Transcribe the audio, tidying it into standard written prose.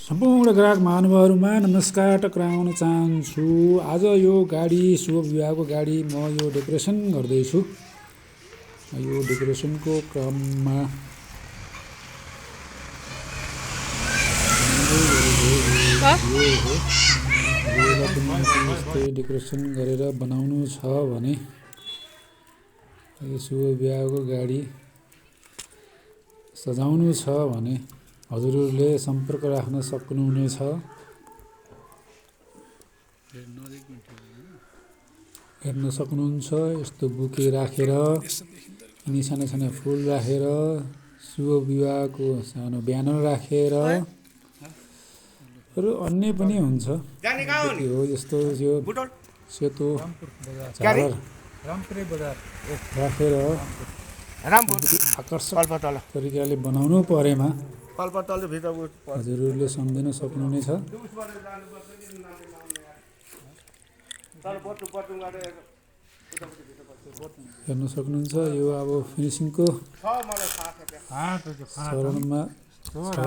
सम्पूर्ण ग्राहक महानुभावहरूमा नमस्कार टक्राउन चाहन्छु। आज यो गाडी शुभ विवाहको गाडी म यो डेकोरेसन गर्दैछु। यो डेकोरेसनको क्रममा डेकोरेसन गरेर बनाउनु छ भने यो शुभ विवाहको गाडी सजाउनु छ भने हजुरहरूले सम्पर्क राख्न सक्नुहुनेछ। हेर्न सक्नुहुन्छ यस्तो बुके राखेर यिनी साना साना फुल राखेर शुभ विवाहको सानो ब्यानर राखेर अरू अन्य पनि हुन्छ। हो यस्तो यो सेतो झालर राखेर आकर्षक तरिकाले बनाउनु परेमा हजुरहरूले सम्झिन सक्नुहुनेछ। हेर्न सक्नुहुन्छ यो अब फिनिसिङको चरणमा छ।